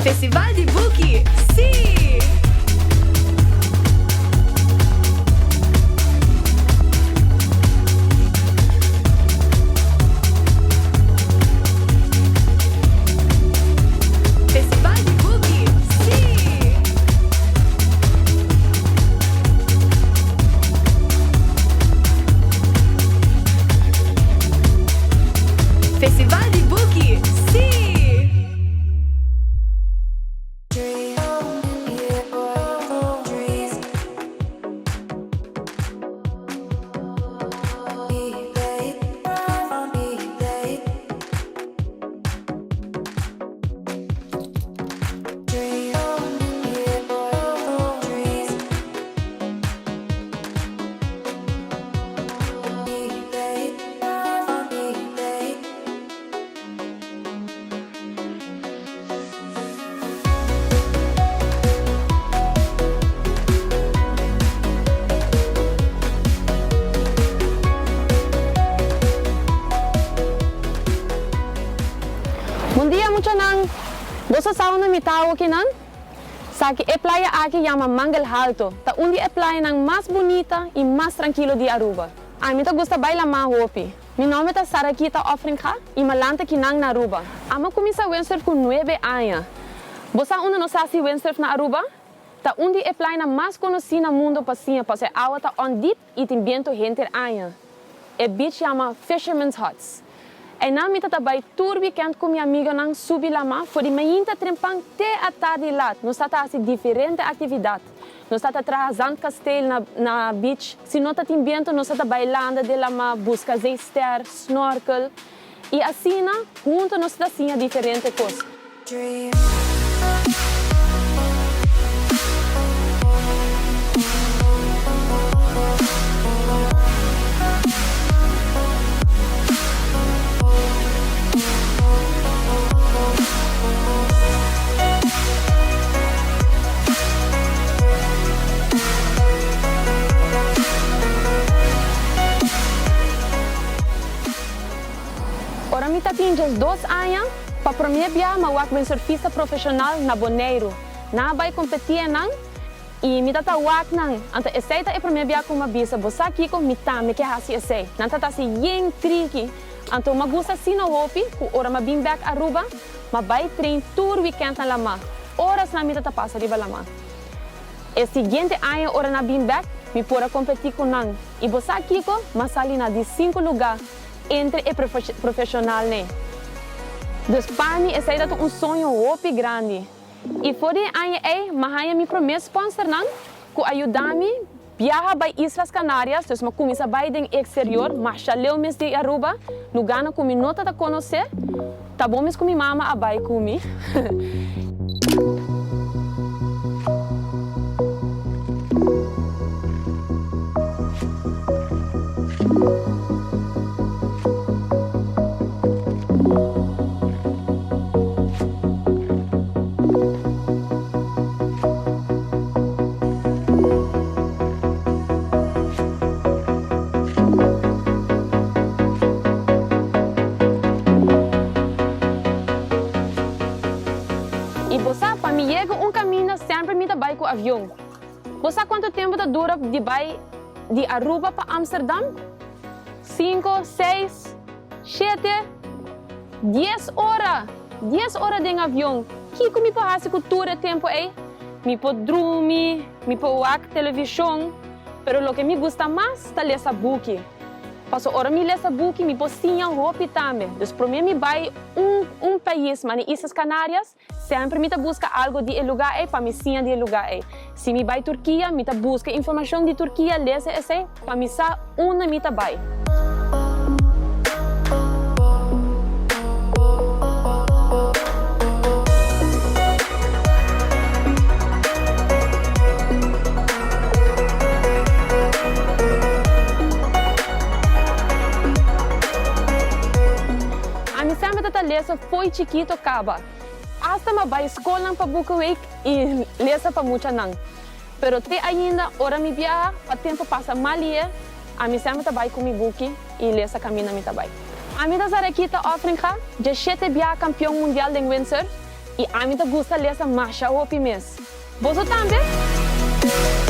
Festival di Buki, sí! Festival di Buki, sí! Festival di Buki, sí! Bon dia muchanan! Boso sa unda mi ta awokinan? Sa ki e playa aki yama Mangel Halto, ta un di e playanan mas bunita y mas trankilo di Aruba. Ami ta gusta bai lama hopi. Mi nomber ta Sarakita Offringa y mi a lanta kinan na Aruba. Ami a cuminsa windsurf cu nuebe aña. Bo sa unda nos haci windsurf na Aruba? Ta un di e playanan mas conoci na mundo pa siña pasobra e awa ta ondiep y tin biento henter aña. E beach yama Fisherman's Huts. Einan mi ta ta bai tur weekend cu mi amigonan subi lama for di mainta trempan te atardi laat. Nos ta ta haci diferente actividad. Nos ta ta traha zandkasteel na na beach. Si no ta tin biento nos ta ta bai landa den lama, busca zeester, snorkel. Y asina hunto nos ta ta siña diferente cos. Ora mi ta tin 12 aña, pa promé bia m'a wak windsurfista profeshonal na Boneiru. Nan a bai kompetí einan i mi ta ta wak nan. Anto esei ta e promé bia ku m'a bisa, Bo sa kiko? Mi tambe ke hasi esei. Nan ta ta hasi yen triki. Anto m'a gusta asina hopi ku ora m'a bin bèk Aruba, m'a bai train tur wikènt na lamá. Orasnan mi ta ta pasa riba lamá. E siguiente aña ora nan bin bèk, mi por a kompetí ku nan. I bo sa kiko? M'a sali na di sinku lugá entre e profeshonalnan. Dus pa mi esei ta un soño hopi grandi. I for di e aña ei m'a haña mi promé sponsornan ku a yuda mi biaha bai Islas Canarias, dus m'a kuminsá bai den eksterior, masha leu mes di Aruba, lugánan ku mi no ta ta konosé. Ta bon mes ku mi mama a bai ku mi. I bo sa, pa mi yega un kaminda semper mi ta bai ku avion. Bo sa kuantu tempu ta dura di bai di Aruba pa Amsterdam? Sinku, seis, shete, dies ora! Dies ora den avion! Kiko mi por hasi ku tur e tempu ei? Mi por drumi, mi por wak televishon, pero loke mi gusta mas ta lesa buki. Paso ora mi lesa buki mi por siña hopi tambe. Dus prome mi bai un un pais mane Islas Canarias, semper mi ta buska algo di e luga ei pa mi siña di e luga ei. Si mi bai Turkia mi ta buska informashon di Turkia, lesa esei pa mi sa unda mi ta bai. Ami semper ta ta lesa fo'i chikito kaba. Asta m'a bai skolnan pa boekenweek i lesa pa muchanan. Pero te ainda ora mi biaha pa tempu pasa mal ie, ami semper ta bai ku mi buki i lesa kaminda mi ta bai. Ami ta Zarekita Offringa, dje shete biaha kampion mundial den windsurf. I ami ta gusta lesa masha hopi mes. Boso tambe?